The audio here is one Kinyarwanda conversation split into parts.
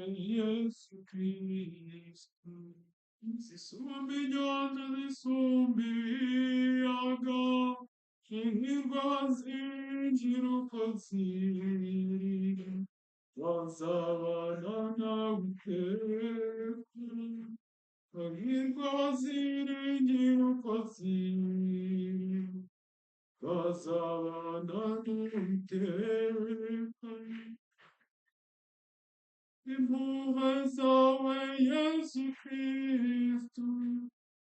Yesu Kristu, zisumba inyanja, zisumba ibiyaga, hahirwa abazinjira uko ziri, bazabana nawe iteka. Hahirwa abaziringira uko ziri, bazabana nawe iteka. Impuhwe zawe, Yesu Kristu,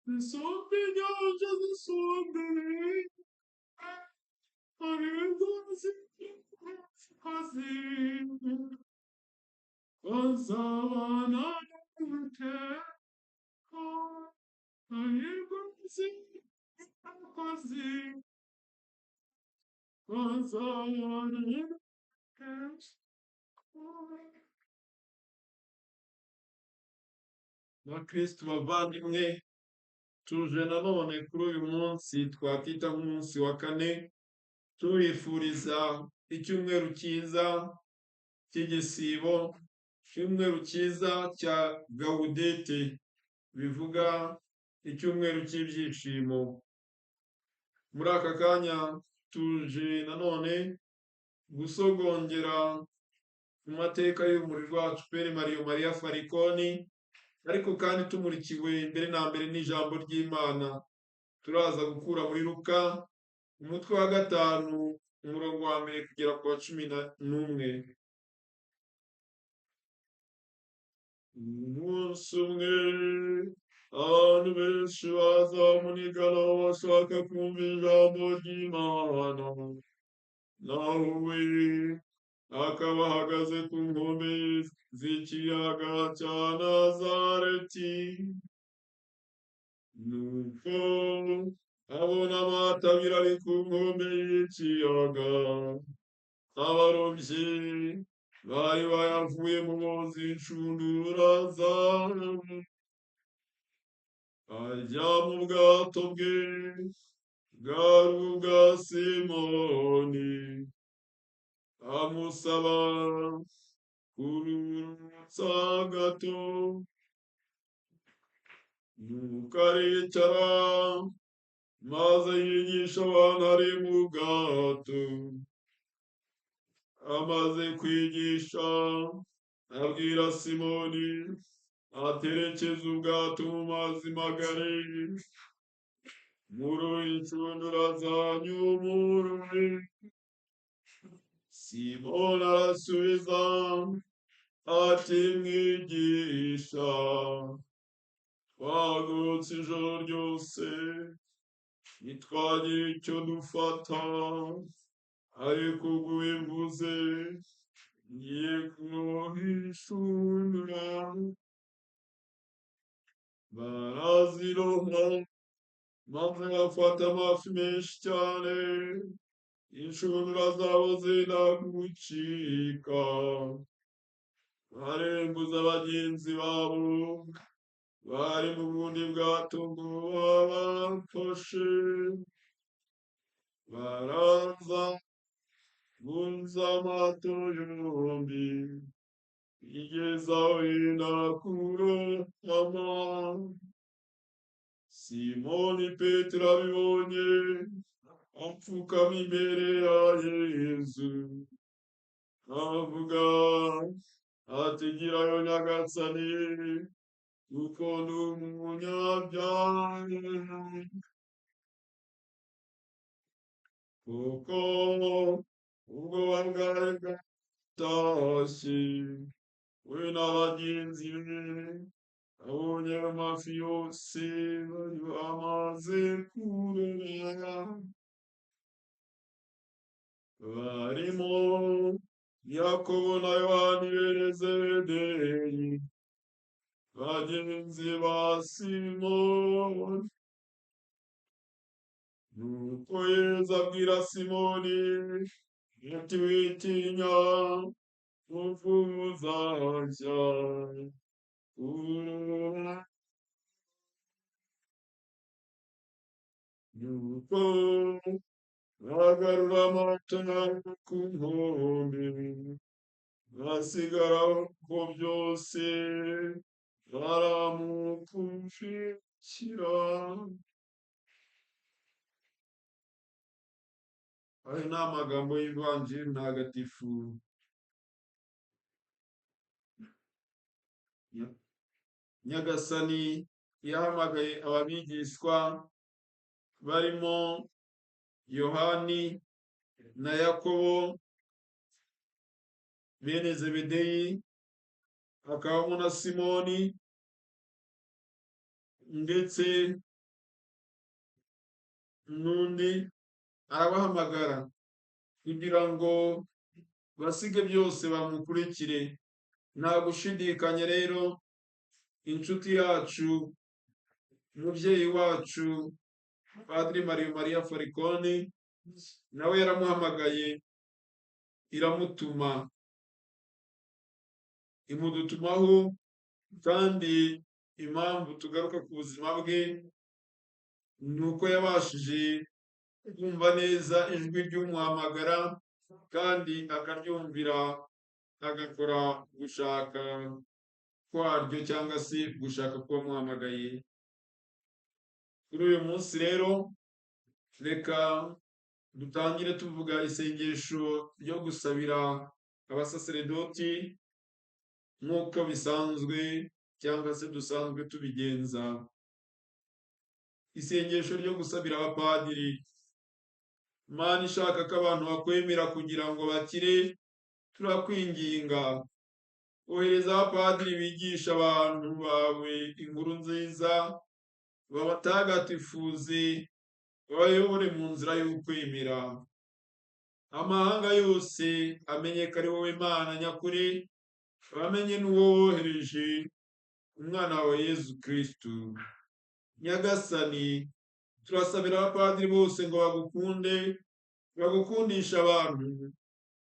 zisumba inyanja, zisumba ibiyaga, hahirwa abaziringira uko ziri, bazabana nawe iteka. Hahirwa abaziringira uko ziri, bazabana nawe iteka. Bakristu bavandimwe, tuje nanone kuri uyu munsi twakwita nk'umunsi wa kane, tubifuriza icyumweru cyiza cy'igisibo, icyumweru cyiza cya Gaudete, bivuga icyumweru cy'ibyishimo. Muri aka kanya tuje nanone gusogongera mu mateka y'urumuri rwacu Père Mario Maria Falconi, ariko kandi tumurikiwe mbere na mbere n'ijambo ry'Imana. Turaza gukura muri Luka umutwe wa 5 umurongo wa 1 kugera ku wa 11. Umunsi umwe abantu benshi bazamunigana bashaka kumva ijambo ry'Imana, naho we akaba ahagaze ku nkombe z'ikiyaga cya Nazareti. Nuko abona amato abiri ari ku nkombe y'ikiyaga, abarobyi bari bayavuye mu boza inshundura zabo. Ajya mu bwato bwe bwari ubwa Simoni, amusaba kururutsa gato. Nuko aricara, maze yigisha abantu ari mu bwato. Amaze kwigisha, abwira Simoni aterekeza ubwato mu mazi magari, murobe inshundura zanyu murobe. Simoni arasubiza ati: Mwigisha, twagurutse ijoro ryose ntitwagira icyo dufata, ariko ubwo ubivuze ngiye kuroha inshundura. Baraziroha maze bafata amafi menshi cyane, inshundura zabo zenda gucika. Barembuza bagenzi babo bari mu bundi bwato ngo babafashe. Baraza bunza amato yombi, bigeza aho yenda kurohama. Simoni Petero abibonye, apfukama imbere ya Yezu, avuga ati: Girayo Nyagasani, kuko ndi umunyabyaha. Kuko ubwoba bwari bwatashye, we n'abagenzi be abonye amafi yose bari bamaze kuroba, barimo Yakobo na Yohani bene Zebedeyi, bagenzi ba Simoni. Nuko Yezu abwira Simoni ati: Witinya, kuko uzajya kuroba. Nuko bagarura amato yabo ku nkombe, Basigaraho byose baramukurikira. Ayo ni amagambo y'ivanjiri ntagatifu. Nyagasani yahamagaye ababigishwa barimo Yohani na Yakobo bene Zebedeyi, hakabamo na Simoni ndetse n'undi, arabahamagara kugira ngo basige byose bamukurikire. Nta gushidikanya rero, inshuti yacu, umubyeyi wacu Padiri Mario Maria Falcone nawe yaramuhamagaye iramutuma, imudutumaho. Kandi impamvu tugaruka ku buzima bwe ni uko yabashije kumva neza ijwi ry'umuhamagara kandi akaryumvira, agakora gushaka kwaryo cyangwa se gushaka k'uwamuhamagaye. Kuri uyu munsi rero reka dutangire tuvuga isengesho ryo gusabira abasaseredoti nk'uko bisanzwe cyangwa se dusanzwe tubigenza. Isengesho ryo gusabira abapadiri. Mana ishaka ko abantu bakwemera kugira ngo bakire, turakwinginga ohereza abapadiri bigisha abantu bawe inkuru nziza, babatagatifuze, babayobore mu nzira y'ukwemera. Amahanga yose amenye ko ari wowe Mana nyakuri, bamenye n'uwo wohereje, umwana wawe Yezu Kristu. Nyagasani, turasabira abapadiri bose ngo bagukunde, bagukundisha abantu,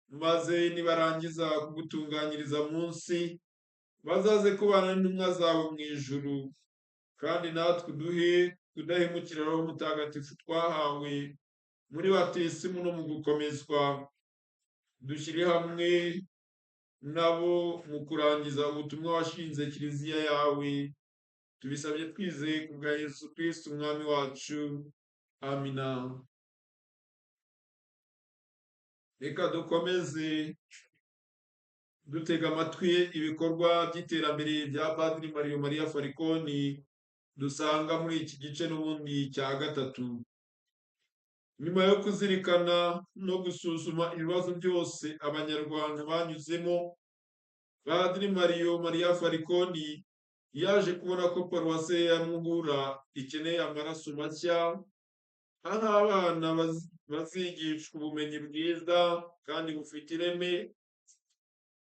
maze nibarangiza kugutunganyiriza munsi, bazaze kubana n'intumwa zawe mu ijuru. Kandi natwe uduhe kudahemukira Roho Mutagatifu twahawe muri batisimu no mu gukomezwa, dushyire hamwe nabo mu kurangiza ubutumwa washinze Kiliziya yawe. Tubisabye twizeye ku bwa Yesu Kristu Umwami wacu. Amina. Reka dukomeze dutega amatwi ibikorwa by'iterambere bya Padiri Mario Maria Falcone dusanga muri iki gice n'ubundi cya gatatu. Nyuma yo kuzirikana no gusuzuma ibibazo byose Abanyarwanda banyuzemo, Padiri Mario Maria Falcone yaje kubona ko paruwasi ya Muhura ikeneye amaraso mashya, aho abana bazigishwa ubumenyi bwiza kandi bufite ireme,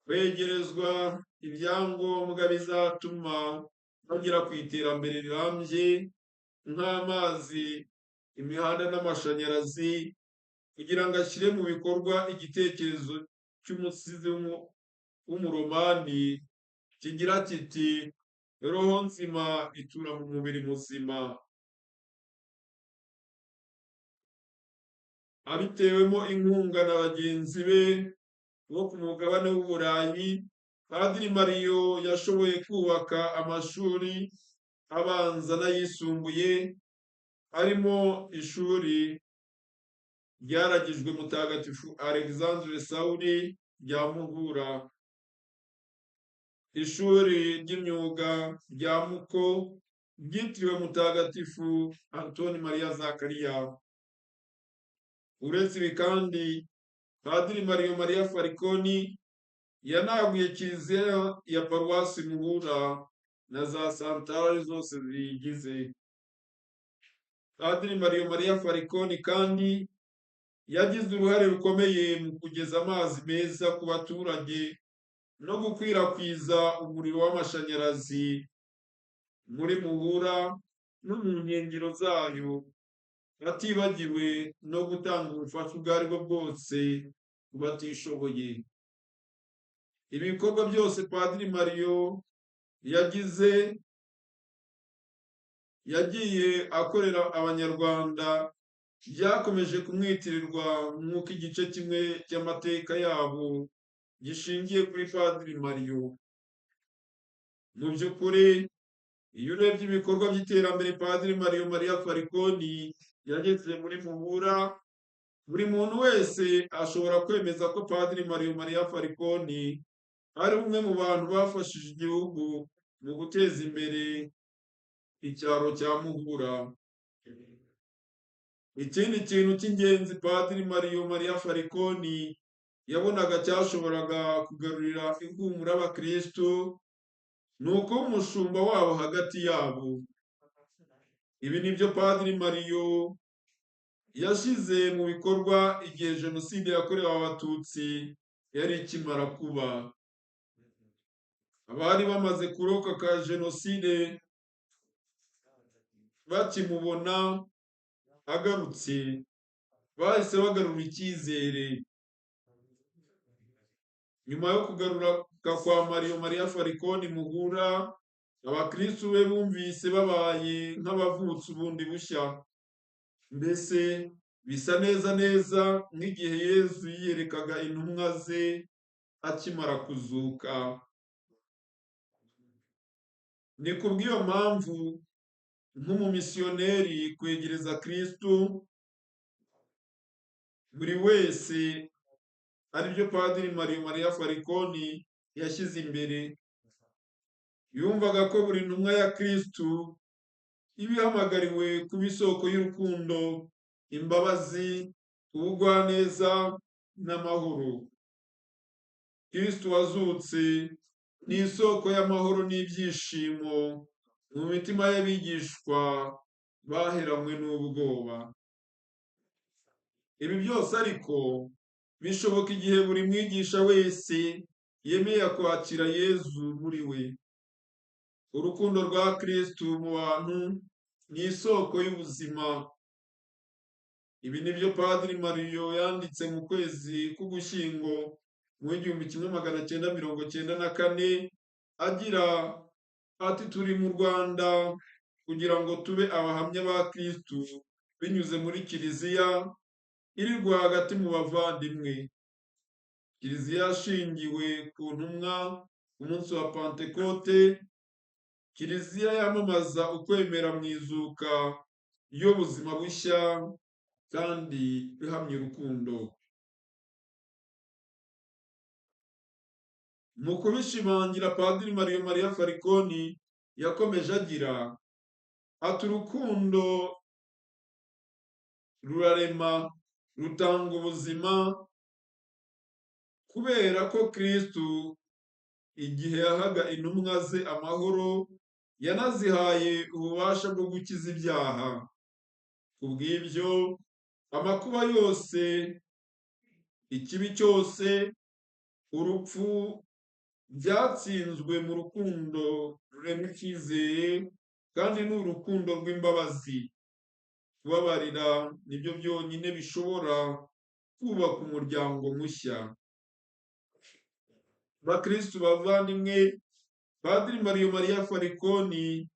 kwegerezwa ibyangombwa bizatuma bagera ku iterambere rirambye nk'amazi, imihanda n'amashanyarazi, kugira ngo ashyire mu bikorwa igitekerezo cy'umusizi w'umuromani kigira kiti: roho nzima itura mu mubiri muzima. Abitewemo inkunga na bagenzi be bo ku mugabane w'Uburayi, Padiri Mario yashoboye kubaka amashuri abanza n'ayisumbuye, harimo ishuri ryaragijwe Mutagatifu Alexandre Sauli rya Muhura, ishuri ry'imyuga rya Muko ryitiriwe Mutagatifu Antoni Maria Zakariya. Uretse ibi kandi, Padiri Mario Maria Falcone yanaguye Kiliziya ya Paruwasi Muhura na za santarari zose ziyigize. Padiri Mario Maria Falcone kandi yagize uruhare rukomeye mu kugeza amazi meza ku baturage no gukwirakwiza umuriro w'amashanyarazi muri Muhura no mu nkengero zayo, atibagiwe no gutanga ubufasha ubwo ari bwo bwose ku batishoboye. Ibikorwa byose Padiri Mario yagiye akorera Abanyarwanda byakomeje kumwitirirwa nk'uko igice kimwe cy'amateka yabo gishingiye kuri Padiri Mariyo. Mu by'ukuri, iyo urebye ibikorwa by'iterambere Padiri Mariyo Mariya Falconi yageze muri Muhura, buri muntu wese ashobora kwemeza ko Padiri Mariyo Mariya Falconi ari umwe mu bantu bafashije igihugu mu guteza imbere icyaro cya Muhura. Ikindi kintu cy'ingenzi Padiri Mariyo Mariya Falconi yabonaga cyashoboraga kugarurira ihumure abakristu ni uko umushumba wabo hagati yabo. Ibi nibyo Padiri Mariyo yashyize mu bikorwa igihe Jenoside yakorewe Abatutsi yari ikimara kuba. Abari bamaze kurokoka Jenoside bakimubona agarutse, bahise bagarura icyizere. Nyuma yo kugaruka kwa Mariyo Mariya Falconi Muhura, abakristu be bumvise babaye nk'abavutse ubundi bushya. Mbese bisa neza neza nk'igihe Yezu yiyerekaga intumwa ze akimara kuzuka. Ni kubw'iyo mpamvu nk'umumisiyoneri kwegereza Kristu buri wese aribyo Padiri Mariyo Mariya Falconi yashyize imbere. Yumvaga ko buri ntumwa ya Kristu iba ihamagariwe kuba isoko y'urukundo, imbabazi, ubugwaneza n'amahoro. Kristu wazutse ni isoko y'amahoro n'ibyishimo mu mitima y'abigishwa baheranywe n'ubwoba. Ibi byose ariko bishoboka igihe buri mwigisha wese yemeye kwakira Yezu muri we. Urukundo rwa Kristu mu bantu ni isoko y'ubuzima. Ibi nibyo Padiri Mariyo yanditse mu kwezi k'Ugushyingo mu 1994 agira ati: turi mu Rwanda kugira ngo tube abahamya ba Kristu binyuze muri Kiliziya iri rwagati mu bavandimwe. Kiliziya yashingiwe ku ntumwa ku munsi wa Pantekote, Kiliziya yamamaza ukwemera mu izuka y'ubuzima bushya kandi ihamya urukundo. Mu kubishimangira, Padiri Mariyo Mariya Falconi yakomeje agira ati: urukundo rurarema, rutanga ubuzima, kubera ko Kristu igihe yahaga intumwa ze amahoro yanazihaye ububasha bwo gukiza ibyaha. Kubw'ibyo, amakuba yose, ikibi cyose, urupfu byatsinzwe mu rukundo rurema icyizere, kandi ni urukundo rw'imbabazi. Kubabarira nibyo byonyine bishobora kubaka umuryango mushya. Bakristu bavandimwe, Padiri Mariyo Mariya Falconi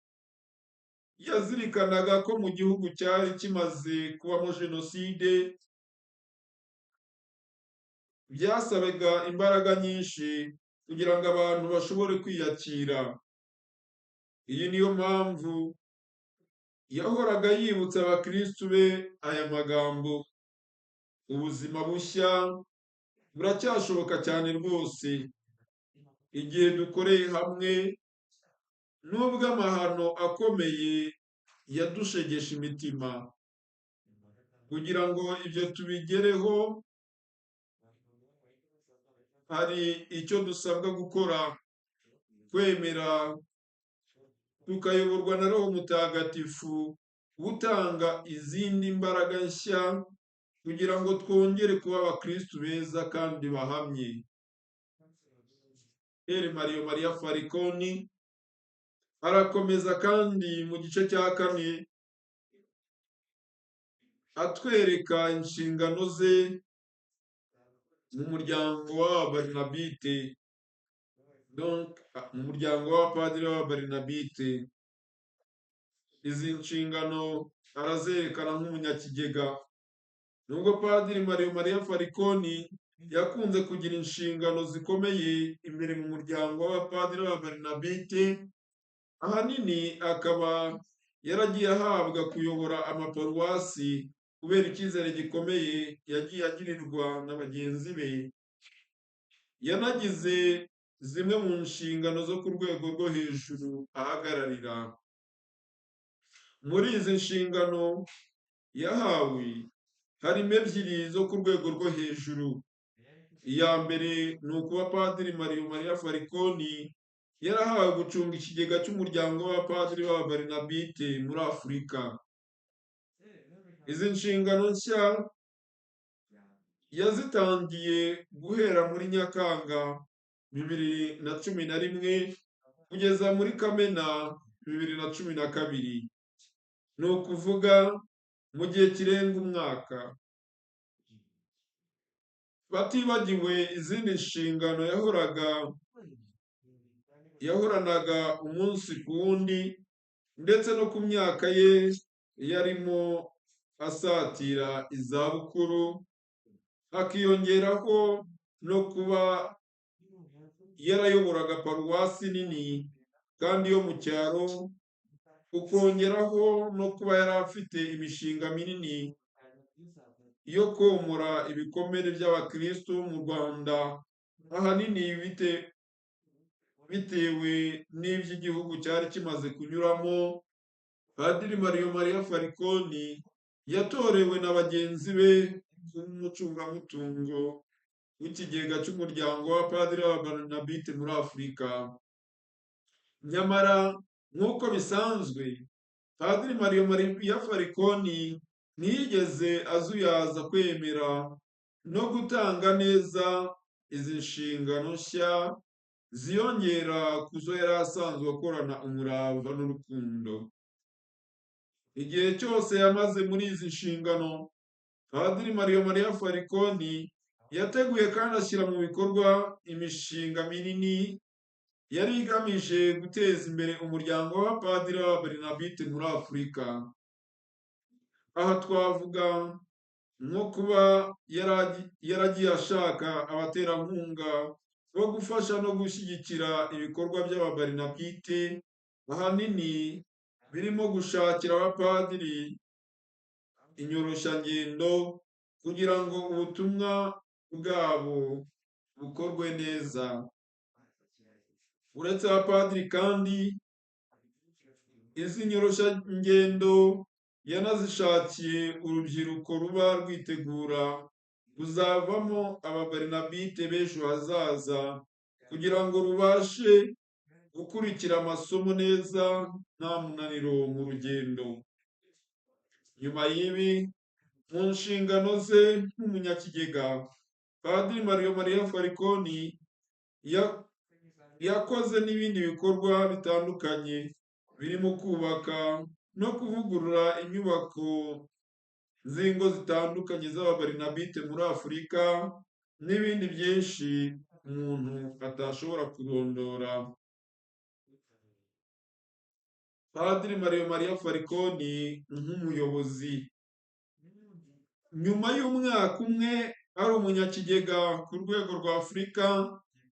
yazirikanaga ko mu gihugu cyari kimaze kubamo Jenoside byasabaga imbaraga nyinshi kugira ngo abantu bashobore kwiyakira. Iyi niyo mpamvu yahoraga yibutsa abakristu be aya magambo: ubuzima bushya buracyashoboka cyane rwose igihe dukoreye hamwe, nubwo amahano akomeye yadushegesha imitima. Kugira ngo ibyo tubigereho, hari icyo dusabwa gukora: kwemera tukayoborwa na Roho Mutagatifu utanga izindi mbaraga nshya kugira ngo twongere kuba abakristu beza kandi bahamye. Père Mariyo Mariya Falconi arakomeza kandi mu gice cya kane atwereka inshingano ze mu muryango w'Ababarinabite, donc mu muryango w'abapadiri b'Ababarinabite. Izi nshingano arazerekana nk'umunyakigega. Nubwo Padiri Mariyo Mariya Falconi Yakunze kugira inshingano zikomeye imbere mu muryango w'abapadiri b'Ababarinabite, ahanini akaba yaragiye ahabwa kuyobora amaparuwasi kubera icyizere gikomeye yagiye agirirwa na bagenzi be. Yanagize zimwe mu nshingano zo ku rwego rwo hejuru ahagararira. Muri izi nshingano yahawe harimo ebyiri zo ku rwego rwo hejuru. Iya mbere ni ukuba Padiri Mario Maria Falconi yarahawe gucunga ikigega cy'umuryango w'abapadiri b'Ababarinabite muri Afurika. Izi nshingano nshya yazitangiye guhera muri Nyakanga 2011 kugeza muri Kamena 2012, ni ukuvuga mu gihe kirenga umwaka. Batibagiwe izindi nshingano yahoranaga umunsi ku wundi, ndetse no ku myaka ye yarimo asatira izabukuru, hakiyongeraho no kuba yarayoboraga paruwasi nini kandi yo mu cyaro, ukongeraho no kuba yari afite imishinga minini yo komora ibikomere by'abakristo mu Rwanda, ahanini bitewe n'iby'igihugu cyari kimaze kunyuramo. Padiri Mario Maria Falconi yatorewe na bagenzi be kuba umucungamutungo w'ikigega cy'umuryango w'abapadiri b'Ababarinabite muri Afurika. Nyamara nk'uko bisanzwe, Padiri Mario Maria Falconi ntiyigeze azuyaza kwemera no gutanga neza izi nshingano nshya ziyongera ku zo yari asanzwe akorana umurava n'urukundo. Igihe cyose yamaze muri izi nshingano, Padiri Mario Maria Falconi yateguye kandi ashyira mu bikorwa imishinga minini yari igamije guteza imbere umuryango w'abapadiri b'Ababarinabite muri Afurika. Aha twavuga nko kuba yaragiye ashaka abaterankunga bo gufasha no gushyigikira ibikorwa by'Ababarinabite, ahanini birimo gushakira abapadiri inyoroshyangendo kugira ngo ubutumwa bwabo bukorwe neza. Uretse abapadiri kandi, izi nyoroshyangendo yanazishakiye urubyiruko ruba rwitegura kuzavamo Ababarinabite b'ejo hazaza, kugira ngo rubashe gukurikira amasomo neza nta munaniro mu rugendo. Nyuma y'ibi, mu nshingano ze nk'umunyakigega, Padiri Mario Maria Falconi yakoze n'ibindi bikorwa bitandukanye birimo kubaka no kuvugurura inyubako z'ingo zitandukanye z'Ababarinabite muri Afurika, n'ibindi byinshi umuntu atashobora kurondora. Padiri Mario Maria Falconi nk'umuyobozi. Nyuma y'umwaka umwe ari umunyakigega ku rwego rwa Afurika,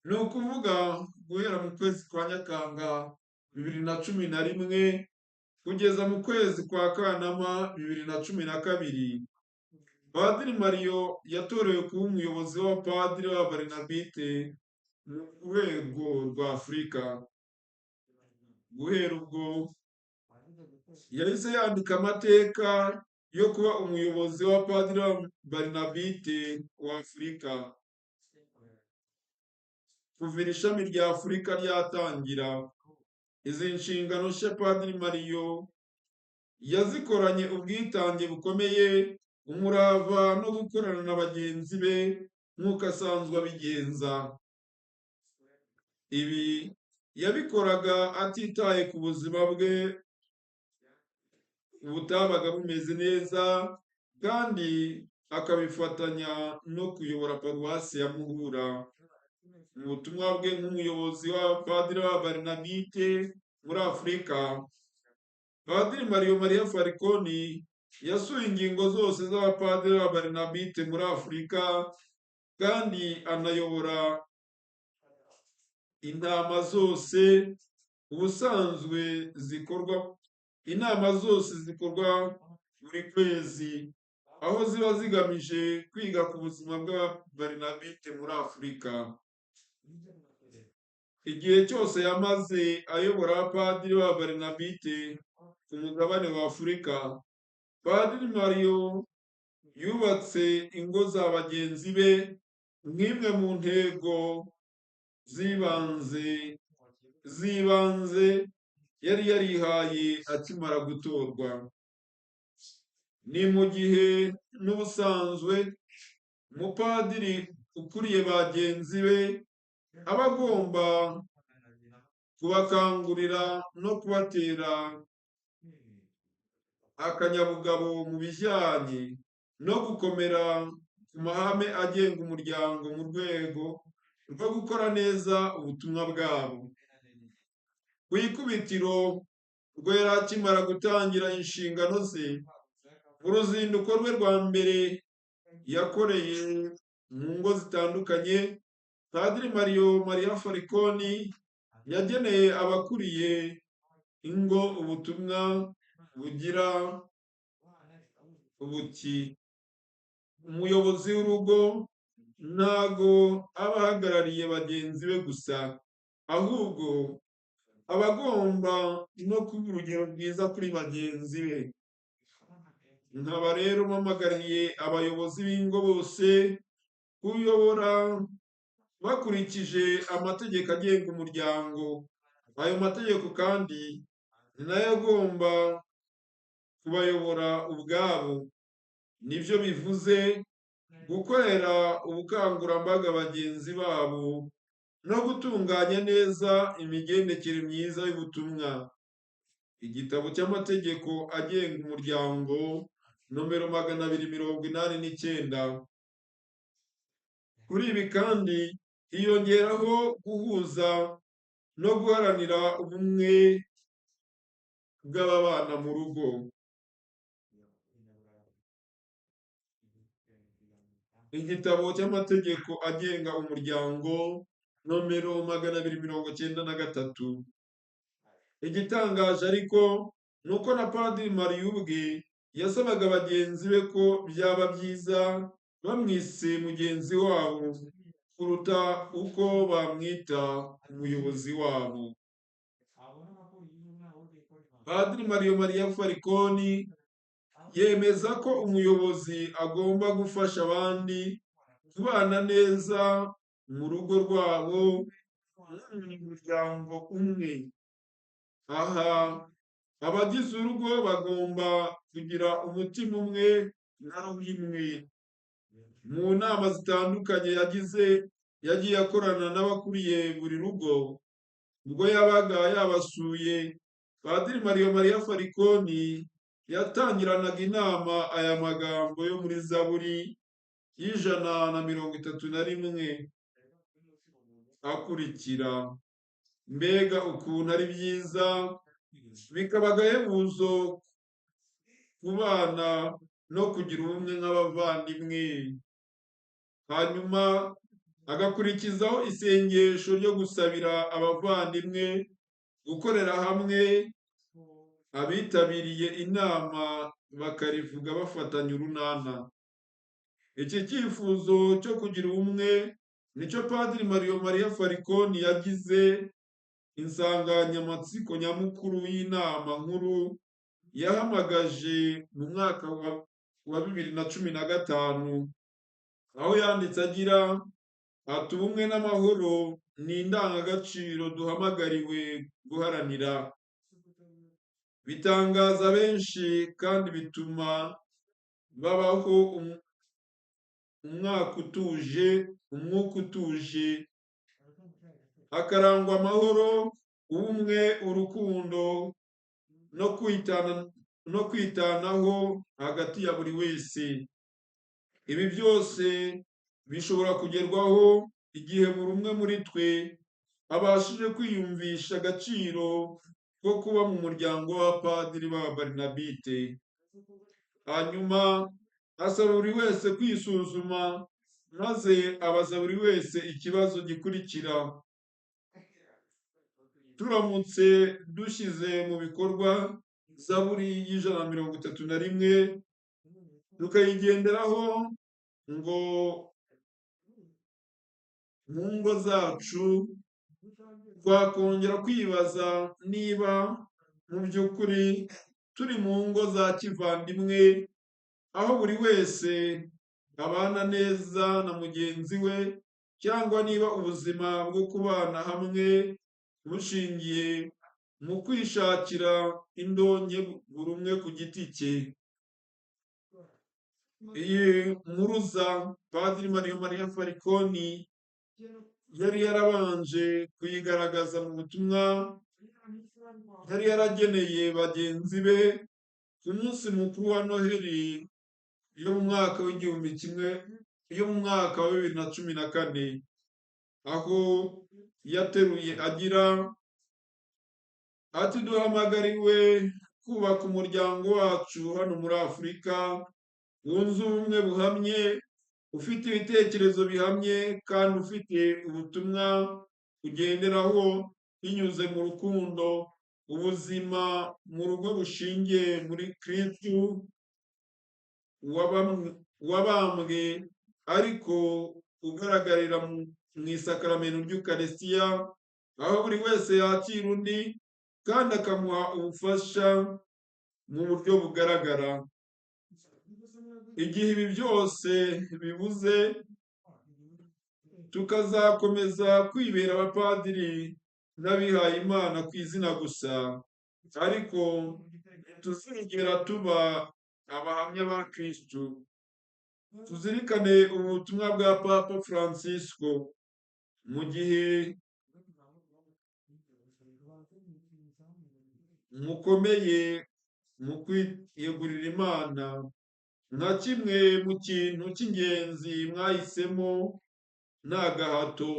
ni ukuvuga guhera mu kwezi kwa Nyakanga 2011 kugeza mu kwezi kwa Kanama 2012, Padiri Mario yatorewe kuba umuyobozi w'abapadiri b'Ababarinabite mu rwego rwa Afurika. Guhera ubwo yahise yandika amateka yo kuba umuyobozi w'abapadiri b'Ababarinabite wa Afurika. Kuva iri shami rya Afurika ryatangira, izi nshingano nshya Padiri Mario yazikoranye ubwitange bukomeye, umurava no gukorana na bagenzi be nk'uko asanzwe abigenza. Ibi yabikoraga atitaye ku buzima bwe butabaga bumeze neza, kandi akabifatanya no kuyobora paruwasi ya Muhura. Mu butumwa bwe nk'umuyobozi w'abapadiri b'Ababarinabite muri Afurika, Padiri Mario Maria Falconi yasuye ingingo zose z'abapadiri b'Ababarinabite muri Afurika. Kandi anayobora intama zose ubusanzwe zikorwa inama zose zikorwa buri kwezi, aho ziba zigamije kwiga ku buzima bw'Ababarinabite muri Afurika. Igihe cyose yamaze ayobora abapadiri b'Ababarinabite ku mugabane wa Afurika, Padiri Mario yubatse ingo za bagenzi be nk'imwe mu ntego z'ibanze yari yarihaye akimara gutorwa. Ni mu gihe n'ubusanzwe umupadiri ukuriye bagenzi be aba agomba kubakangurira no kubatera akanyabugabo mu bijyanye no gukomera ku mahame agenga umuryango mu rwego rwo gukora neza ubutumwa bwabo. Ku ikubitiro, ubwo yari akimara gutangira inshingano ze, mu ruzinduko rwe rwa mbere yakoreye mu ngo zitandukanye, Padiri Mario Maria Falconi yageneye abakuriye ingo ubutumwa bugira buti: "Umuyobozi w'urugo ntago aba ahagarariye bagenzi be gusa, ahubwo aba agomba no kuba urugero rwiza kuri bagenzi be. Nkaba rero mpamagariye abayobozi b'ingo bose kuyobora bakurikije amategeko agenga umuryango. Ayo mategeko kandi ni nayo agomba kubayobora ubwabo. Nibyo bivuze gukorera ubukangurambaga bagenzi babo no gutunganya neza imigendekere myiza y'ubutumwa." Igitabo cy'amategeko agenga umuryango nomero 289. Kuri ibi kandi hiyongeraho guhuza no guharanira ubumwe bw'ababana mu rugo. Igitabo cy'amategeko agenga umuryango nomero 293. Igitangaje ariko ni uko na Padiri Mario ubwe yasabaga bagenzi be ko byaba byiza bamwise mugenzi wabo kuruta uko bamwita umuyobozi wabo. Padiri Mario Maria Falconi yemeza ko umuyobozi agomba gufasha abandi kubana neza mu rugo rwabo nk'umuryango umwe. Aha abagize urugo bagomba kugira umutima umwe na roho imwe. Mu nama zitandukanye yagiye akorana n'abakuriye buri rugo, ubwo yabaga yabasuye, Padiri Mario Maria Falconi yatangiranaga inama aya magambo yo muri Zaburi y'131 akurikira: "Mbega ukuntu ari byiza, bikaba agahebuzo kubana no kugira ubumwe nk'abavandimwe." Hanyuma agakurikizaho isengesho ryo gusabira abavandimwe gukorera hamwe, abitabiriye inama bakarivuga bafatanya urunana. Iki cyifuzo cyo kugira ubumwe nicyo Padiri Mario Maria Falconi yagize insanganyamatsiko nyamukuru y'inama nkuru yahamagaje mu mwaka wa 2015, aho yanditse agira ati: "Ubumwe n'amahoro ni indangagaciro duhamagariwe guharanira. Bitangaza benshi kandi bituma babaho umwaka utuje, umwuka utuje, hakarangwa amahoro, ubumwe, urukundo no kwitanaho hagati ya buri wese. Ibi byose bishobora kugerwaho igihe buri umwe muri twe abashije kwiyumvisha agaciro ko kuba mu muryango w'abapadiri b'Ababarinabite." Hanyuma asaba buri wese kwisuzuma Maze abaza buri wese ikibazo gikurikira: turamutse dushyize mu bikorwa Zaburi y'131 tukayigenderaho ngo mu ngo zacu, twakongera kwibaza niba mu by'ukuri turi mu ngo za kivandimwe, aho buri wese abana neza na mugenzi we, cyangwa niba ubuzima bwo kubana hamwe bushingiye mu kwishakira indonke buri umwe ku giti cye. Iyi mpuruza Padiri Mario Maria Falconi yari yarabanje kuyigaragaza mu butumwa yari yarageneye bagenzi be ku munsi mukuru wa Noheli yo mu mwaka wa 2014, aho yateruye agira ati: duhamagariwe kubaka umuryango wacu hano muri Afurika wunze ubumwe buhamye, ufite ibitekerezo bihamye kandi ufite ubutumwa ugenderaho binyuze mu rukundo, ubuzima mu rugo bushingiye muri Kristu wabambwe ariko ugaragarira mu isakaramento ry'Ukarisitiya, aho buri wese yakira undi kandi akamuha ubufasha mu buryo bugaragara. Igihe ibi byose bibuze, tukazakomeza kwibera abapadiri n'abihaye Imana ku izina gusa, ariko ntituzigera tuba abahamya ba Kristu. Tuzirikane ubutumwa bwa Papa Francisco mu gihe mukomeye mu kwiyegurira Imana nka kimwe mu kintu cy'ingenzi mwahisemo nta gahato.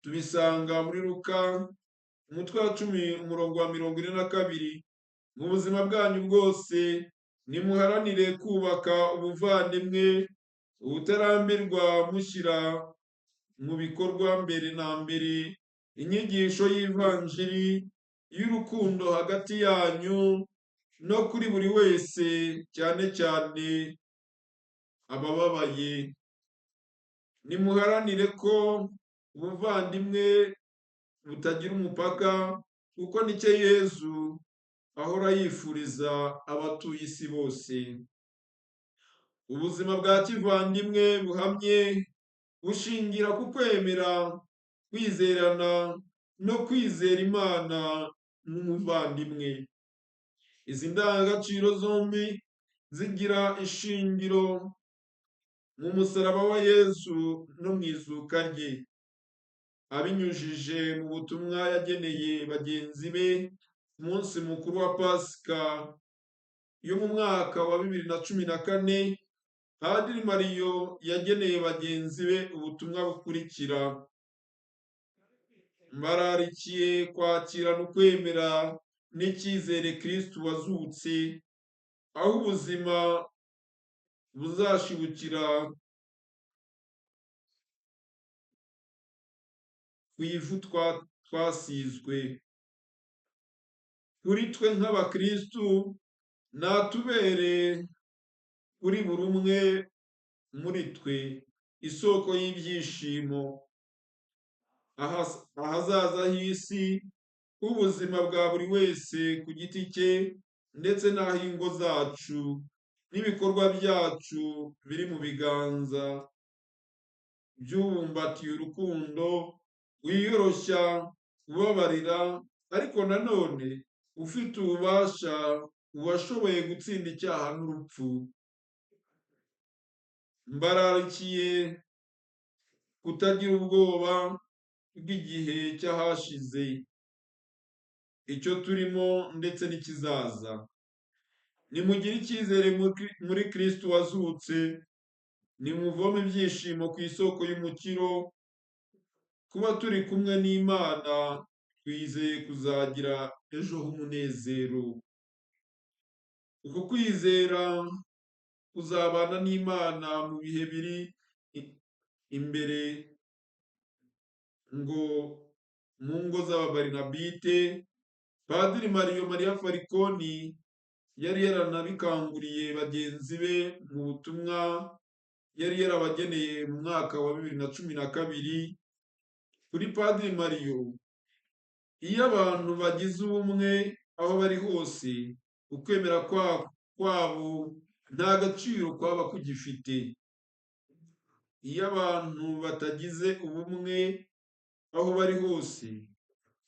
Tubisanga muri Luka umutwe wa 10 umurongo wa 42. Mu buzima bwanyu bwose nimuharanire kubaka ubuvandimwe ubutarambirwa, mushyira mu bikorwa mbere na mbere inyigisho y'ivanjiri y'urukundo hagati yanyu no kuri buri wese, cyane cyane abababaye. Nimuharanire ko ubuvandimwe butagira umupaka, kuko nicyo Yezu ahora yifuriza abatuye isi bose. Ubuzima bwa kivandimwe buhamye bushingira ku kwemera, kwizerana no kwizera Imana n'umuvandimwe. Izi ndangagaciro zombi zigira ishingiro mu musaraba wa Yezu no mu izuka rye. Abinyujije mu butumwa yageneye bagenzi be ku munsi mukuru wa Pasika yo mu mwaka wa 2014, Padiri Mario yageneye bagenzi be ubutumwa bukurikira: mbararikiye kwakirana ukwemera n'icyizere Kristu wazutse, aho ubuzima buzashibukira ku ivu twasizwe. Kuri twe nk'abakristu, natubere kuri buri umwe muri twe isoko y'ibyishimo, ahazaza h'isi, h'ubuzima bwa buri wese ku giti cye, ndetse n'ah'ingo zacu n'ibikorwa byacu biri mu biganza by'ubumbatiye urukundo, wiyoroshya, ubabarira, ariko nanone ufite ububasha, uwashoboye gutsinda icyaha n'urupfu. Mbararikiye kutagira ubwoba bw'igihe cy'ahashize, icyo turimo ndetse n'ikizaza. Nimugire icyizere muri Kristu wazutse, nimuvome ibyishimo ku isoko y'umukiro. Kuba turi kumwe n'Imana, twizeye kuzagira ejo h'umunezero. Uku kwizera kuzabana n'Imana mu bihe biri imbere ngo mu ngo z'ababarinabite. Padiri Mario Maria Falconi yari yaranabikanguriye bagenzi be mu butumwa yari yarabageneye mu mwaka wa 2012. Kuri Padiri Mario, iyo abantu bagize ubumwe aho bari hose, ukwemera kwabo nta gaciro kwaba kugifite. Iyo abantu batagize ubumwe aho bari hose,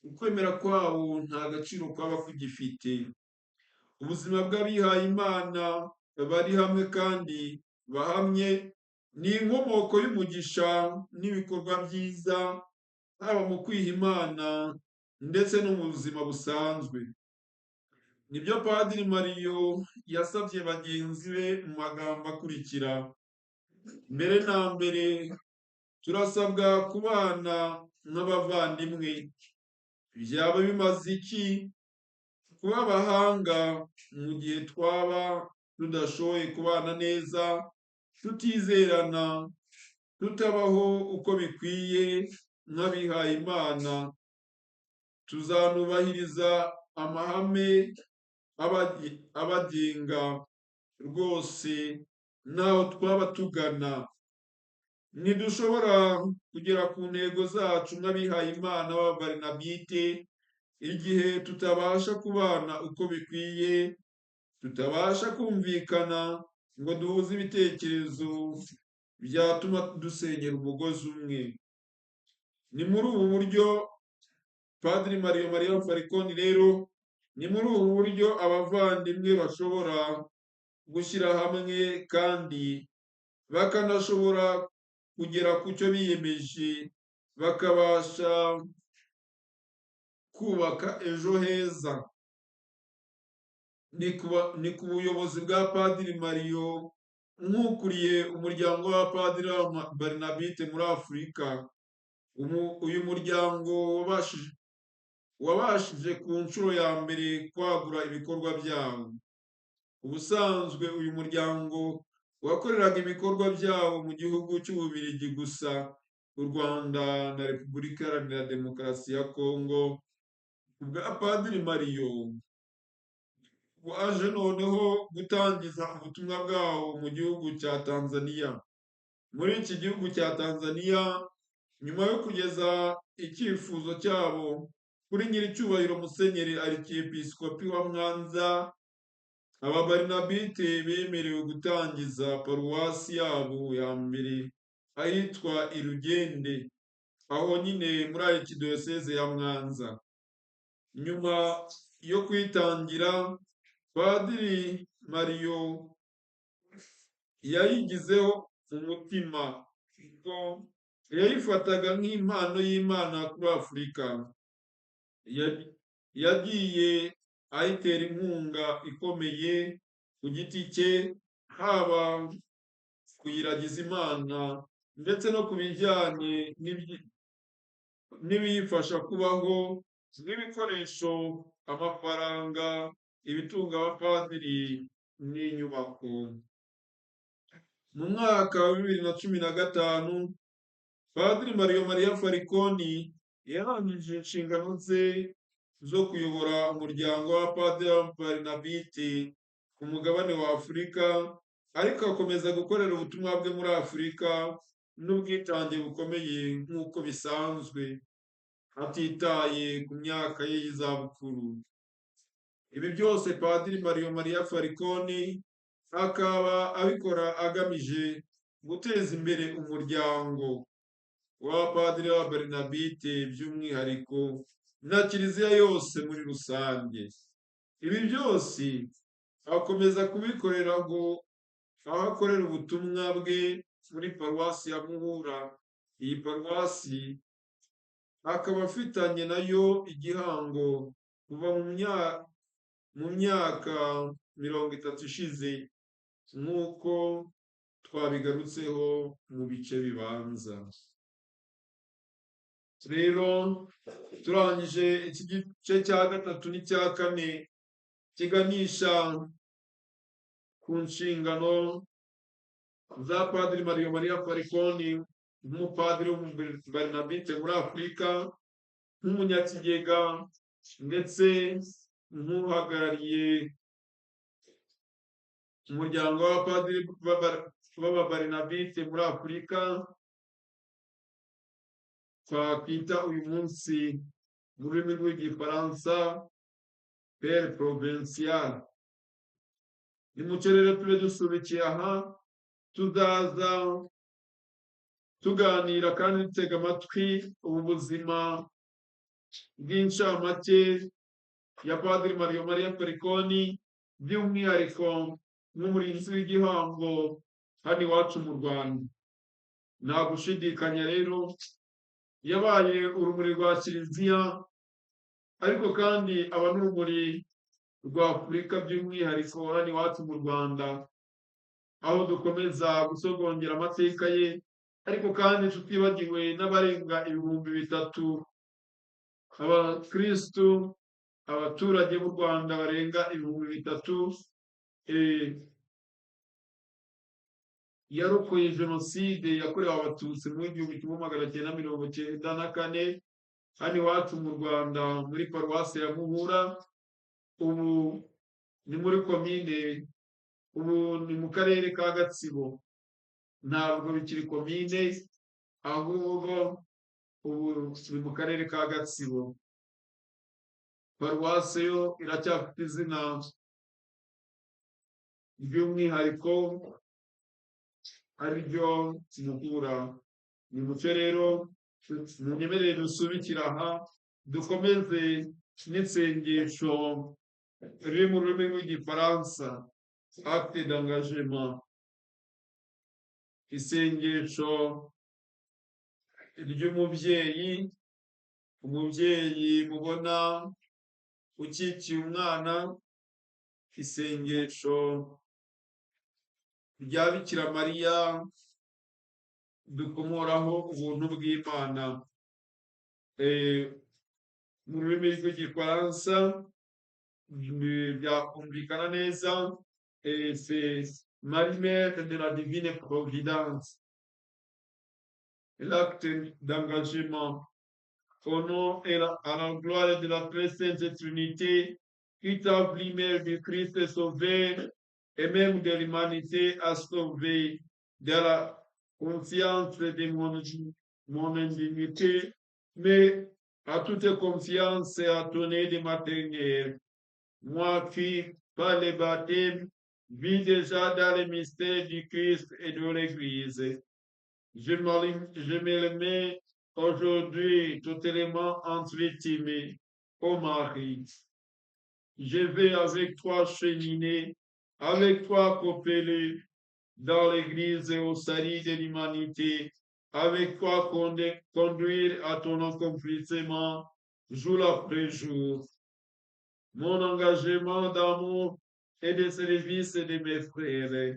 ukwemera kwabo nta gaciro kwaba kugifite. Ubuzima bw'abihayimana bari hamwe kandi bahamye ni inkomoko y'umugisha n'ibikorwa byiza, haba mu kwiha Imana ndetse no mu buzima busanzwe. Nibyo Padiri Mario yasabye bagenzi be mu magambo akurikira: mbere na mbere turasabwa kubana nk'abavandimwe. Byaba bimaze iki kuba abahanga mu gihe twaba tudashoboye kubana neza, tutizerana, tutabaho uko bikwiye nk'abihayimana? Tuzanubahiriza amahame abagenga rwose n'aho twaba tugana. Ntidushobora kugera ku ntego zacu nk'abihayimana b'ababarinabite igihe tutabasha kubana uko bikwiye, tutabasha kumvikana ngo duhuze ibitekerezo byatuma dusenyera umugozi umwe. Ni muri ubu buryo Padiri Mario Maria Falconi rero, ni muri ubu buryo abavandimwe bashobora gushyira hamwe kandi bakanashobora kugera ku cyo biyemeje, bakabasha kubaka ejo heza. Ni ku buyobozi bwa Padiri Mario nk'ukuriye umuryango w'abapadiri Barinabite muri Afurika. Uyu muryango wabashije ku nshuro ya mbere kwagura ibikorwa byawo. Ubusanzwe uyu muryango wakoreraga ibikorwa byawo mu gihugu cy'Ububiligi gusa, u Rwanda na Repubulika Iharanira Demokarasi ya Kongo. Ubwa Padiri Mario waje noneho gutangiza ubutumwa bwawo mu gihugu cya Tanzania. Muri iki gihugu cya Tanzania, nyuma yo kugeza icyifuzo cyabo kuri nyiricyubahiro Musenyeri Arkiyepiskopi wa Mwanza, ababarinabite bemerewe gutangiza paruwasi yabo ya mbere ahitwa Irugende, aho nyine muri Arikidiyoseze ya Mwanza. Nyuma yo kwitangira, Padiri Mario yayigizeho umutima, kuko yayifataga nk'impano y'Imana kuri Afurika. Yagiye ayitera inkunga ikomeye ku giti cye, haba kuyiragiza Imana ndetse no ku bijyanye n'ibiyifasha kubaho, nk'ibikoresho, amafaranga, ibitunga abapadiri n'inyubako. Mu mwaka wa 2015, Padiri Mario Maria Falconi yarangije inshingano ze zo kuyobora umuryango w'abapadiri b'ababarinabite ku mugabane wa Afurika, ariko akomeza gukorera ubutumwa bwe muri Afurika n'ubwitange bukomeye nk'uko bisanzwe, atitaye ku myaka ye y'izabukuru. Ibi byose Padiri Mario Maria Falconi akaba abikora agamije guteza imbere umuryango w'abapadiri b'ababarinabite by'umwihariko na Kiliziya yose muri rusange. Ibi byose akomeza kubikorera ngo aho akorera ubutumwa bwe muri paruwasi ya Muhura. Iyi paruwasi akaba afitanye nayo igihango kuva mu myaka 30 ishize, nk'uko twabigarutseho mu bice bibanza. Rero turangije iki gice cya gatatu n'icya kane kiganisha ku nshingano za Padiri Mario Maria Falconi nk'umupadiri w'umubarinabite muri Afurika, nk'umunyakigega ndetse nk'uhagarariye umuryango w'abapadiri b'ababarinabite muri Afurika, twakwita uyu munsi mu rurimi rw'igifaransa pere provincial. Nimucyo rero tube dusubikiye aha, tuzaza tuganira kandi dutega amatwi ubu buzima bw'incamake ya Padiri Mario Maria Falconi, by'umwihariko nk'umurinzi w'igihango hano iwacu mu Rwanda. Nta gushidikanya rero yabaye urumuri rwa Kiliziya, ariko kandi aba n'urumuri rwa Afurika by'umwihariko hano iwacu mu Rwanda, aho dukomeza gusogongera amateka ye, ariko kandi tutibagiwe n'abarenga 3000 abakristu, abaturage b'u Rwanda barenga 3000 yarokoye jenoside yakorewe abatutsi mu 1994 hano iwacu mu Rwanda muri paruwasi ya Muhura, ubu ni muri komine, ubu ni mu karere ka Gatsibo, ntabwo bikiri komine ahubwo ubu ni mu karere ka Gatsibo. Paruwasi yo iracyafite izina ry'umwihariko ariryo Muhura. Ni mucyo rero munyemerere dusubikira aha, dukomeze n'isengesho riri mu rurimi rw'igifaransa, acte d'engagement, isengesho ry'umubyeyi, umubyeyi mubona ukikiye umwana, isengesho rya Bikira Mariya dukomoraho ubuntu bw'Imana. Mu rurimi rw'igifaransa byakumvikana neza, c'est Marie Mère de la Divine Providence. L'acte d'engagement au nom et à la gloire de la très sainte Trinité qui t'a voulu mère du Christ sauveur et même de l'humanité à sauver, de la conscience de mon indignité, mais à toute confiance et à ton aide maternelle. Moi qui, par le baptême, vis déjà dans le mystère du Christ et de l'Église. Je me le mets aujourd'hui totalement entre tes ô Marie. Je vais avec toi cheminer, avec toi coopérer dans l'Église et au salut de l'humanité, avec toi conduire à ton accomplissement jour après jour. Mon engagement d'amour et de service de mes frères,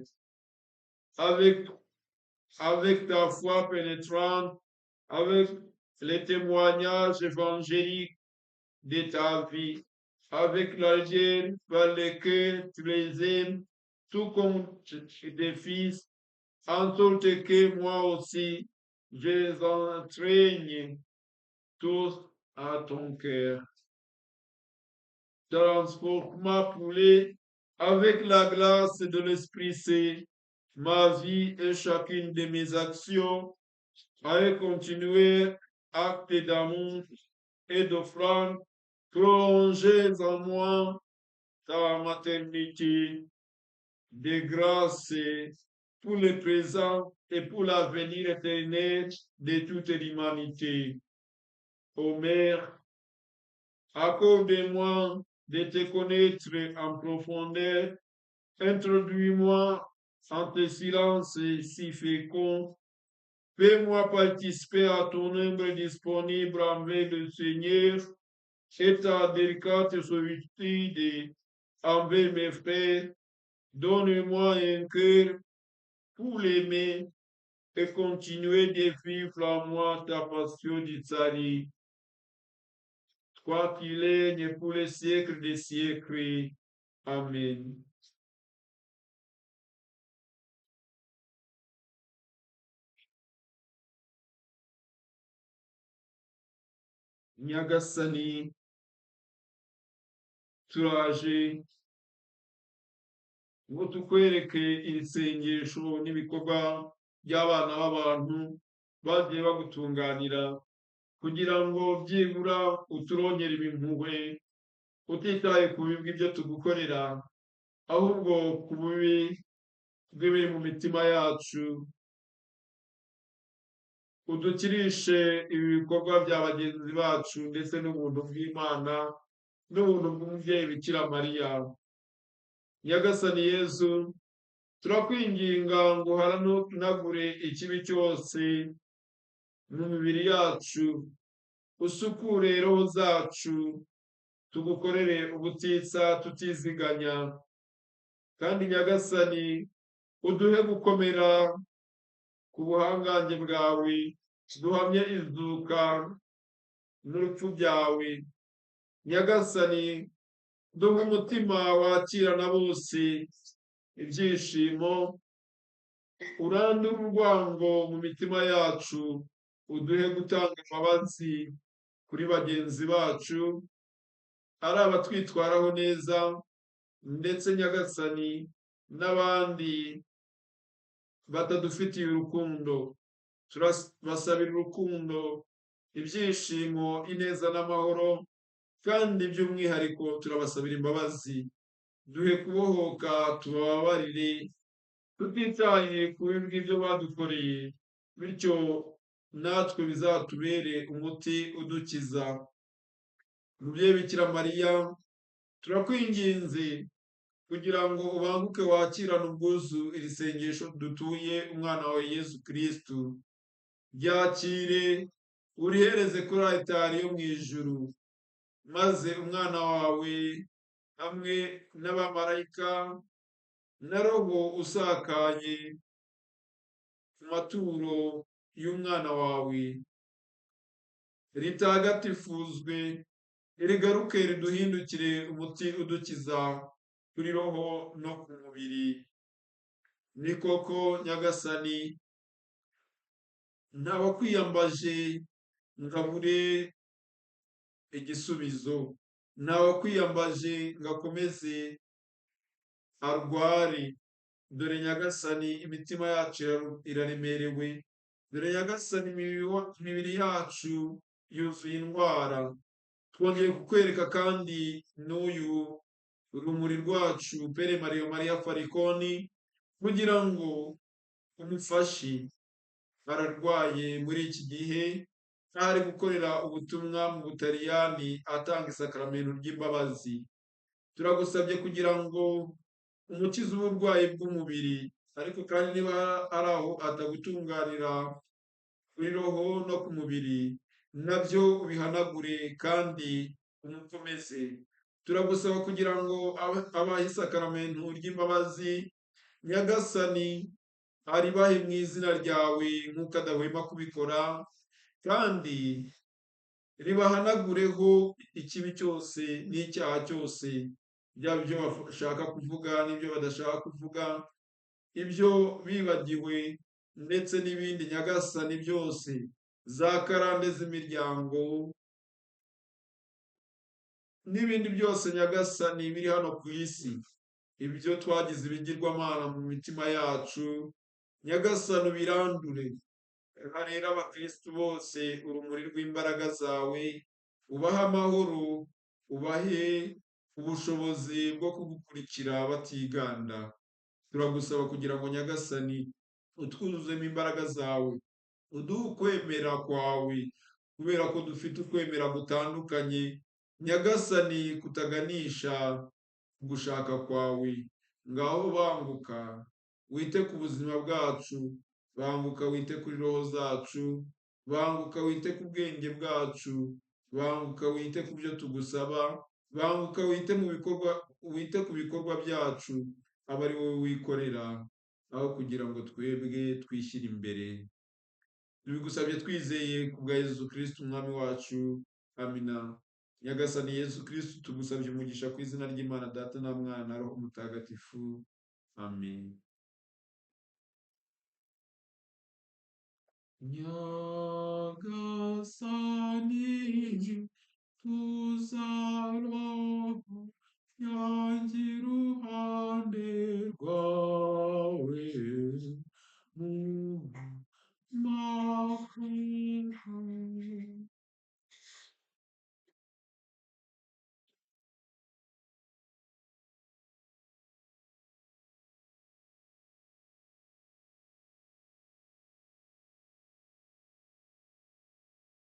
avec ta foi pénétrante, avec les témoignages évangéliques de ta vie, avec la lumière par laquelle tu les aimes, tout comme des fils, en sorte que moi aussi, je les entraîne tous à ton cœur. Transforme-moi poulet avec la grâce de l'Esprit Saint, ma vie et chacune de mes actions, avec continuer acte d'amour et d'offrande, prolongez en moi ta maternité de grâce pour le présent et pour l'avenir éternel de toute l'humanité. Ô Mère, accorde-moi de te connaître en profondeur, introduis-moi en tes silences si féconds, fais-moi participer à ton ombre disponible envers le Seigneur et ta délicate solitude envers mes frères. Donne-moi un cœur pour l'aimer et continuer de vivre en moi ta passion du salut. Toi qui règnes pour les siècles des siècles. Amen. Nyagasani, turaje ngo tukwereke iri sengesho n'ibikorwa by'abana b'abantu bagiye bagutunganira, kugira ngo byibura uturongere impuhwe, utitaye ku bibi bw'ibyo tugukorera, ahubwo ku bubi bw'ibiri mu mitima yacu. Udukirishe ibi bikorwa bya bagenzi bacu ndetse n'ubuntu bw'Imana n'ubuntu bw'umubyeyi Bikira Mariya. Nyagasani Yezu, turakwinginga ngo uharanagure ikibi cyose mu mibiri yacu, usukure roho zacu, tugukorere ubutitsa tutiziganya. Kandi Nyagasani, uduhe gukomera ku buhangange bwawe, duhamye izuka n'urupfu byawe. Nyagasani, duhe umutima wakirana bose ibyishimo, urandure urwango mu mitima yacu, uduhe gutanga imbabazi kuri bagenzi bacu, ari abatwitwaraho neza, ndetse Nyagasani n'abandi batadufitiye urukundo. Turabasabira urukundo, ibyishimo, ineza n'amahoro, kandi by'umwihariko turabasabira imbabazi. Duhe kubohoka tubababarire, tutitaye ku bibi bw'ibyo badukoreye, bityo natwe bizatubere umuti udukiza. Mubyeyi Bikira Mariya, turakwinginze kugira ngo ubanguke wakirane ubwuzu iri sengesho dutuye umwana wawe Yezu Kristu. Ryakire urihereze kuri alitari yo mu ijuru, maze umwana wawe hamwe n'abamarayika na roho usakaye ku maturo y'umwana wawe, ritagatifuzwe, rigaruke riduhindukire umuti udukiza kuri roho no ku mubiri. Ni koko Nyagasani, ntawakwiyambaje ngo abure igisubizo, ntawakwiyambaje ngo akomeze arware. Dore Nyagasani, imitima yacu iraremerewe, dore Nyagasani, imibiri yacu yuzuye indwara. Twongeye kukwereka kandi n'uyu urumuri rwacu Pere Mario Maria Farikoni, kugira ngo umufashe. Ararwaye muri iki gihe, ari gukorera ubutumwa mu Butaliyani atanga isakaramentu ry'imbabazi. Turagusabye kugira ngo umukize uburwayi bw'umubiri, ariko kandi niba ari aho atagutunganira kuri roho no ku mubiri, nabyo ubihanagure kandi umukomeze. Turagusaba kugira ngo abahe isakaramentu ry'imbabazi, Nyagasani aribahe mu izina ryawe nk'uko adahwema kubikora, kandi ribahanagureho ikibi cyose n'icyaha cyose, byaba ibyo bashaka kuvuga n'ibyo badashaka kuvuga, ibyo bibagiwe ndetse n'ibindi. Nyagasani, byose za karande z'imiryango n'ibindi byose Nyagasani biri hano ku isi, ibyo twagize ibigirwamana mu mitima yacu, Nyagasani ubirandure. Reka rero abakristu bose urumuri rw'imbaraga zawe, ubahe amahoro, ubahe ubushobozi bwo kugukurikira batiganda. Turagusaba kugira ngo Nyagasani utwuzuzemo imbaraga zawe, uduhe ukwemera kwawe, kubera ko dufite ukwemera gutandukanye, Nyagasani kutaganisha gushaka kwawe. Ngaho banguka wite ku buzima bwacu, banguka wite kuri roho zacu, banguka wite ku bwenge bwacu, banguka wite ku byo tugusaba, banguka wite mu bikorwa, wite ku bikorwa byacu, abe ari wowe wikorera, aho kugira ngo twebwe twishyire imbere. Tubigusabye twizeye ku bwa Yezu Kristu umwami wacu. Amina. Nyagasani Yezu Kristu, tugusabye umugisha ku izina ry'Imana Data na Mwana na Roho Mutagatifu. Amen. Nyagasani, tuzarora.